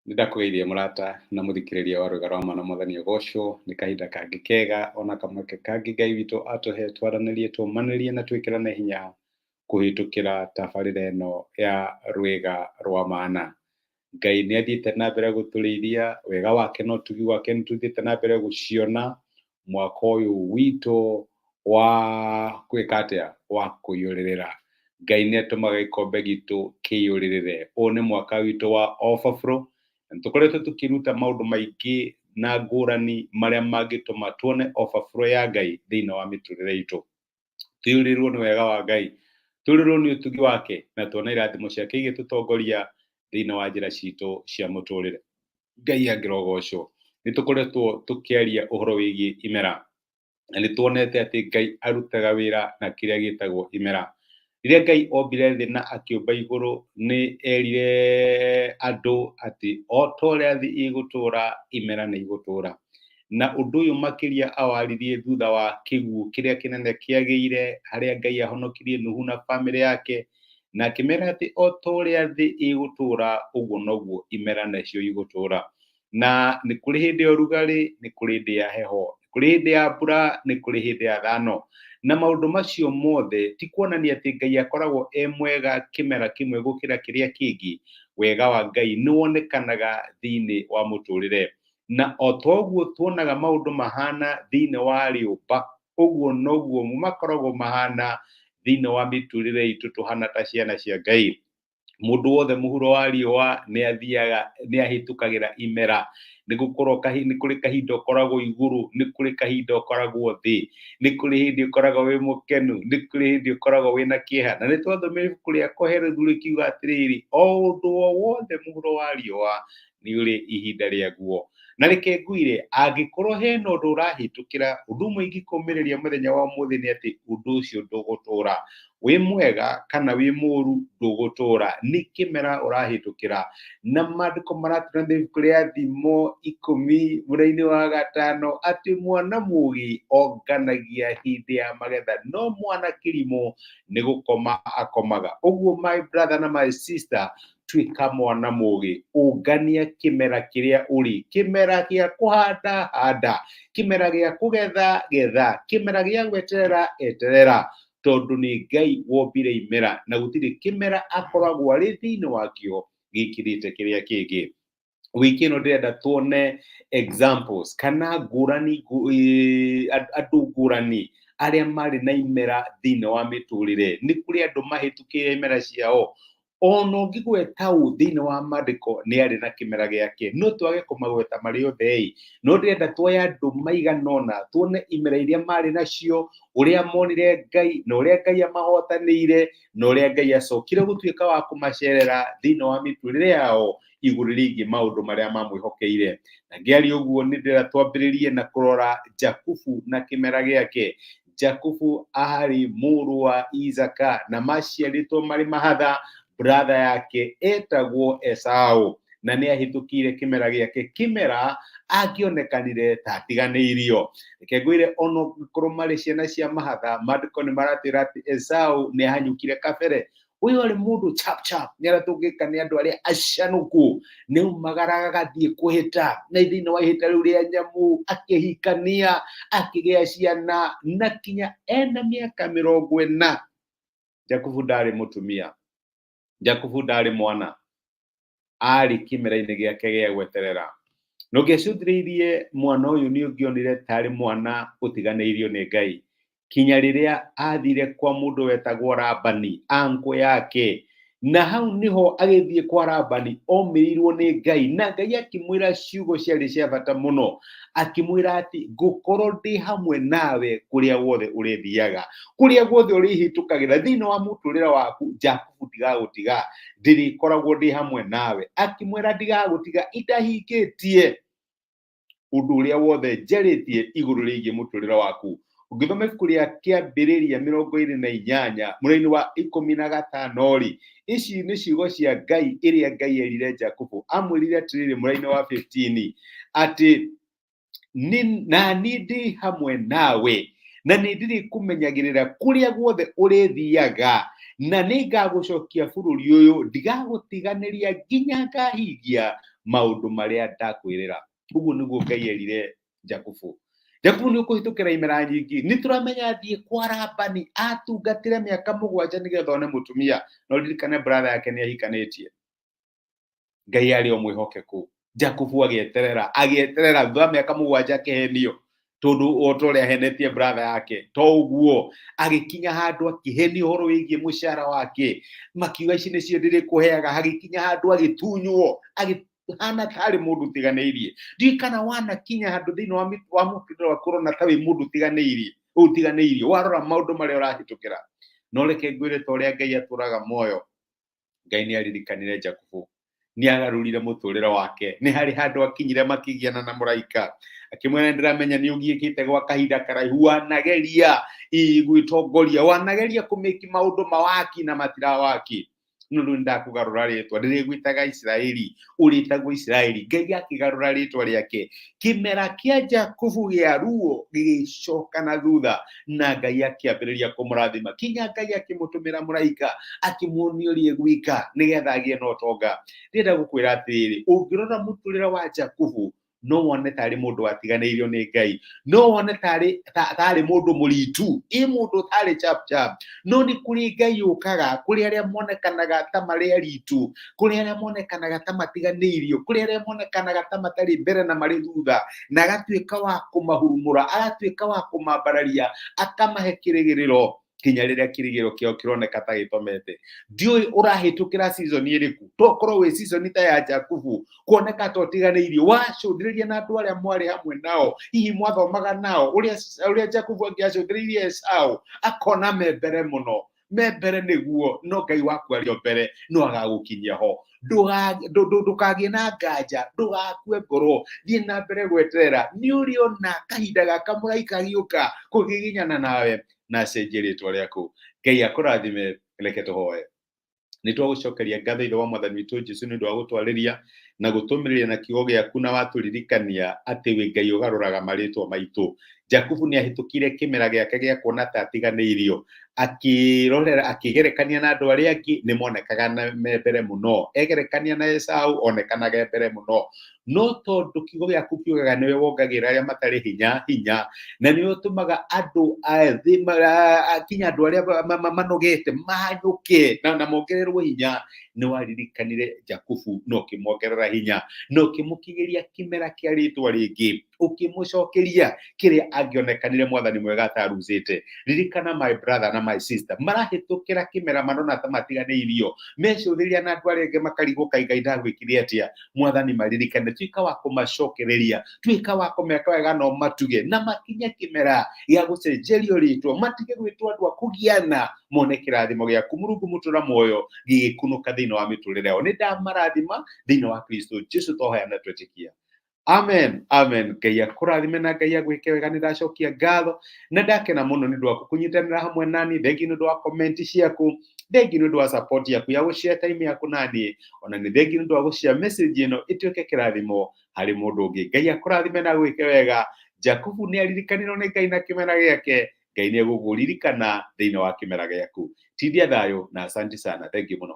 Nĩndakũgeithia mũrata na mũthikĩrĩria wa Rwĩga rwa Ma na Mwathani ũgocwo nĩ kahinda kangĩ kega ona kamweke kangĩ Ngai witũ atũhe twaranĩrie tũmanĩrie na twĩkĩrane hinya kũhĩtũkĩra tabarĩra ĩno ya Rwĩga rwa Mana. Ngai nĩ athiĩte na mbere gũtũrĩithia, wega wake na ũtugi wake nĩ tũthiĩte na mbere gũciona mwaka ũyũ witũ wa gwĩka atĩa, wa kũiyũrĩrĩra. Ngai nĩ atũmaga gĩkombe gitũ kĩiyũrĩrĩre. Ũyũ nĩ mwaka witũ wa overflow, na nĩ tũkoretwo tũkĩruta maũndũ maingĩ na ngũrani marĩa mangĩtũma tuone overflow ya Ngai thĩinĩ wa mĩtũrĩre itũ. Tũiyũrĩrĩrwo nĩ wega wa Ngai, tũiyũrĩrĩrwo nĩ ũtugi wake na tuone irathimo ciake igĩtũtongoria thĩinĩ wa njĩra citũ cia mũtũrĩre. Ngai angĩrogocwo. Nĩ tũkoretwo tũkĩaria ũhoro wĩgiĩ imera na nĩ tuonete atĩ Ngai arutaga wĩra na kĩrĩa gĩtagwo imera. Rĩrĩa Ngai ombire thĩ na akĩũmba igũrũ nĩ erire andũ atĩ o ta ũrĩa thĩ ĩgũtũra imera nĩ igũtũra. Na ũndũ ũyũ makĩria awaririe thutha wa kĩguũ kĩrĩa kĩnene kĩagĩire harĩa Ngai ahonokirie Nuhu na bamĩrĩ yake na akĩmera atĩ o ta ũrĩa thĩ ĩgũtũra ũguo noguo imera nacio igũtũra. Na nĩ kũrĩ hĩndĩ ya ũrugarĩ, nĩ kũrĩ hĩndĩ ya heho, nĩ kũrĩ hĩndĩ ya mbura, nĩ kũrĩ hĩndĩ ya thano. Na maũndũ macio mothe ti kuonania atĩ Ngai akoragwo e mwega kĩmera kĩmwe gũkĩra kĩrĩa kĩngĩ. Wega wa Ngai nĩ wonekanaga thĩinĩ wa mũtũrĩre. Na o ta ũguo tuonaga maũndũ mahana thĩinĩ wa rĩũmba, ũguo noguo makoragwo mahana thĩinĩ wa mĩtũrĩre itũ tũhana ta ciana cia Ngai. Mũndũ wothe mũhuro wa riũa nĩ athiaga, nĩ ahĩtũkagĩra imera, nĩ gũkorwo nĩ kũrĩ kahinda ũkoragwo igũrũ, nĩ kũrĩ kahinda ũkoragwo thĩ, nĩ kũrĩ hĩndĩ ũkoragwo wĩ mũkenu, nĩ kũrĩ hĩndĩ ũkoragwo wĩna kĩeha. Na nĩ twathomire ibuku rĩa Kohelethu rĩkiuga atĩrĩrĩ, o ũndũ o wothe mũhuro wa riũa nĩ ũrĩ ihinda rĩaguo. Na reke ngwĩre, angĩkorwo hena ũndũ ũrahĩtũkĩra, ũndũ ũmwe ingĩkũmĩrĩria mũthenya wa ũmũthĩ nĩ atĩ ũndũ ũcio ndũgũtũra. Wĩ mwega kana wĩ mũru ndũgũtũra, nĩ kĩmera ũrahĩtũkĩra. Na maandĩko maratwĩra thĩinĩ ibuku rĩa Thimo ikũmi mũraini wa gatano atĩ mwana mũgĩ onganagia hĩndĩ ya magetha, no mwana kĩrimũ nĩ gũkoma akomaga. Ũguo my brother na my sister, tuĩka mwana mũgĩ, ũngania kĩmera kĩrĩa ũrĩ, kĩmera gĩa kũhanda handa, kĩmera gĩa kũgetha getha, kĩmera gĩa gweterera eterera, tondũ nĩ Ngai wombire imera na gũtirĩ kĩmera akoragwo arĩ thĩinĩ wakĩo gĩkĩrĩte kĩrĩa kĩngĩ. Wiki ĩno ndĩrenda tuone examples kana ngũrani, andũ ngũrani arĩa marĩ na imera thĩinĩ wa mĩtũrĩre. Nĩ kũrĩ andũ mahĩtũkĩire imera ciao, ona ũngĩgweta ũ thĩinĩ wa maandĩko nĩ arĩ na kĩmera gĩake, no twage kũmagweta marĩ othe ĩ, no ndĩrenda tuoye andũ maigana ũna tuone imera iria marĩ nacio, ũrĩa monire Ngai na ũrĩa Ngai amahotanĩire na ũrĩa Ngai acokire gũtuĩka wa kũmacerera thĩinĩ wa mĩtũrĩre yao igũrũ rĩgiĩ maũndũ marĩa mamwĩhokeire. Na ngĩaria ũguo nĩ ndĩrenda twambĩrĩrie na kũrora Jakubu na kĩmera gĩake. Jakubu aarĩ mũrũ wa Isaka na maciarĩtwo marĩ mahatha, brother yake etagwo Esau, na nĩ ahĩtũkĩire kĩmera gĩake, kĩmera angĩonekanire ta atiganĩirio. Reke ngwĩre, ona ũngĩkorwo marĩ ciana cia mahatha, maandĩko nĩ maratwĩra atĩ Esau nĩ ahanyũkire kabere. Ũyũ arĩ mũndũ chap chap, nĩ arĩa tũngĩka nĩ andũ arĩa acanũku, nĩ aumagaraga agathiĩ kũhĩta, na thĩinĩ wa ihĩta rĩu rĩa nyamũ akĩhikania, akĩgĩa ciana, na kinya ena mĩaka mĩrongo ĩna. Jakubu ndarĩ mũtumia, Jakubu ndarĩ mwana, arĩ kĩmera-inĩ gĩake gĩa gweterera. Na ũngĩacũthĩrĩirie mwana ũyũ nĩ ũngĩonire tarĩ mwana ũtiganĩirio nĩ Ngai. Kinya rĩrĩa athire kwa mũndũ wetagwo Labani, uncle yake. Na hau nĩho agĩthiĩ kwa Labani omĩrĩirwo nĩ Ngai, na Ngai akĩmwĩra ciugo ciarĩ cia bata mũno. Akĩmwĩra atĩ ngũkorwo ndĩ hamwe nawe kũrĩa guothe ũrĩthiaga, kũrĩa guothe ũrĩhĩtũkagĩra thĩinĩ wa mũtũrĩre waku, Jakubu ndigagũtiga, ndĩrĩkoragwo ndĩ hamwe nawe. Akĩmwĩra ndigagũtiga itahingĩtie ũndũ ũrĩa wothe njarĩtie igũrũ rĩgiĩ mũtũrĩre waku. Ũngĩthoma ibuku rĩa Kĩambĩrĩria mĩrongo ĩrĩ na inyanya mũraini wa ikũmi na gatano rĩ, ici nĩ ciugo cia Ngai ĩrĩa Ngai erire Jakubu. Amwĩrire atĩrĩrĩ mũraini wa 15 atĩ na niĩ ndĩ hamwe nawe na nĩ ndĩrĩkũmenyagĩrĩra kũrĩa guothe ũrĩthiaga, na nĩ ngagũcokia bũrũri ũyũ, ndigagũtiganĩria nginya ngahingia Maũndũ marĩa ndakwĩrĩra. Ũguo nĩguo Ngai erire Jakubu. Jakubu nĩ ũkũhĩtũkĩra imera nyingĩ. Nĩ tũramenya athiĩ kwa Labani atungatĩre mĩaka 7 nĩgetha one mũtumia. No ririkane brother yake nĩ ahikanĩtie. Ngai arĩ o mwĩhokeku. Jakubu agĩeterera, agĩeterera thutha wa mĩaka 7 akĩhenio tondũ o ta ũrĩa ahenetie brother yake to ũguo agĩkinya handũ akĩhenio ũhoro wĩgiĩ mũcara wake, makiuga ici nĩcio ndĩrĩkũheaga. Hagĩkinya handũ agĩtunywo, agĩhana tarĩ mũndũ ũtiganĩirie. Ndiũĩ kana wanakinya handũ thĩinĩ wa mũtũrĩre waku ũrona ta wĩ mũndũ ũtiganĩirie, ũtiganĩirio, warora maũndũ marĩa ũrahĩtũkĩra. No reke ngwĩre ta ũrĩa Ngai atũraga muoyo, Ngai nĩ aririkanire Jakubu, nĩ agarũrire mũtũrĩre wake. Nĩ harĩ handũ akinyire makĩgiana na mũraika, akĩmwĩra nĩ ndĩramenya nĩ ũgiĩkĩte gwa kahinda karaihu, wanageria gwĩtongoria, wanageria kũmĩki maũndũ mawaki na matirawaki, no rĩu ndakũgarũra rĩtwa, ndĩrĩgwĩtaga Isiraeli, ũrĩtagwo Isiraeli. Ngai akĩgarũra rĩtwa rĩake. Kĩmera kĩa Jakubu gĩa ruo gĩgĩcoka na thutha, na Ngai akĩambĩrĩria kũmũrathima. Kinya Ngai akĩmũtũmĩra mũraika akĩmuonia ũrĩa egwĩka nĩgetha agĩe na ũtonga. Ndĩrenda gũkwĩra atĩrĩrĩ, ũngĩrora mũtũrĩre wa Jakubu no wone tarĩ mũndũ watiganĩirio nĩ Ngai, no wone tarĩ mũndũ mũritu, ĩ mũndũ ũtarĩ chap chap. No nĩ kũrĩ Ngai ũkaga kũrĩ arĩa monekanaga ta marĩ aritu, kũrĩ arĩa monekanaga ta matiganĩirio, kũrĩ arĩa monekanaga ta matarĩ mbere na marĩ thutha, na agatuĩka wa kũmahurumũra, agatuĩka wa kũmambararia, akamahe kĩrĩgĩrĩro kinya rĩrĩa kĩrĩgĩrĩro kĩao kĩroneka ta gĩtomete. Ndiũĩ ũrahĩtũkĩra season ĩrĩkũ, tokorwo wĩ season ta ya Jakubu, kuoneka ta ũtiganĩirio, wacũthĩrĩria na andũ arĩa mwarĩ hamwe nao, hihi mwathomaga nao, ũrĩa Jakubu angĩacũthĩrĩirie Esau, akona me mbere mũno, me mbere nĩguo, no Ngai waku arĩ o mbere, no agagũkinyia ho. Ndũkagĩe na nganja, ndũgakue ngoro, thiĩ na mbere gweterera. Nĩ ũrĩona kahinda gaka mũraika agĩũka kũgiginyana nawe na acenjie rĩtwa rĩaku. Ngai akũrathime. Reke tũhoe. Nĩ twagũcokeria ngatho Ithe wa Mwathani witũ Jesu nĩ ũndũ wa gũtwarĩria na gũtũmĩrĩria na kiugo gĩaku, na watũririkania atĩ wĩ Ngai ũgarũraga marĩtwa maitũ. Jakubu nĩ ahĩtũkire kĩmera gĩake gĩa kuona ta atiganĩirio, akĩrorera, akĩgerekania na andũ arĩa angĩ nĩ monekaga na me mbere mũno, egerekania na Esau onekanaga e mbere mũno. No tondũ kiugo gĩaku kiugaga nĩwe wongagĩrĩra arĩa matarĩ hinya hinya, na nĩwe ũtũmaga andũ ethĩ kinya andũ arĩa manogete mahanyũke na mongererwo hinya, nĩ waririkanire Jakubu na ũkĩmongerera hinya, na ũkĩmũkinyĩria kĩmera kĩa rĩtwa rĩngĩ, ũkĩmũcokeria kĩrĩa angĩonekanire Mwathani mwega ataruzĩte. Ririkana my brother na my sister marahĩtũkĩra kĩmera marona ta matiganĩirio, mecũthĩrĩria na andũ arĩa angĩ makarigwo kaĩ Ngai ndagwĩkire atĩa. Mwathani maririkane, tuĩka wa kũmacokereria, tuĩka wa kũmeka wega no matuge na makinye kĩmera gĩa gũcenjerio rĩtwa, matige gwĩtwo andũ a kũgiana, mone kĩrathimo gĩaku Mũrungu mũtũra muoyo gĩgĩkunũka thĩinĩ wa mĩtũrĩre yao. Nĩ ndamarathima thĩinĩ wa Kristo Jesu, twahoya na twetĩkia. Amen, amen. Ngai akũrathime na Ngai agwĩke wega. Nĩ ndacokia ngatho na ndakena mũno nĩ ũndũ waku kũnyitanĩra hamwe nani. Thengi nĩ ũndũ wa comment ciaku, thengi nĩ ũndũ wa support yaku ya gũshare time yaku nani, ona nĩ thengi nĩ ũndũ wa gũshare message ĩno ĩtuĩke kĩrathimo harĩ mũndũ ũngĩ. Ngai akũrathime na agwĩke wega. Jakubu nĩ aririkanirwo nĩ Ngai na kĩmera gĩake. Ngai nĩ egũkũririkana thĩinĩ wa kĩmera gĩaku. Tindia thayũ na asante sana. Thengi mũno.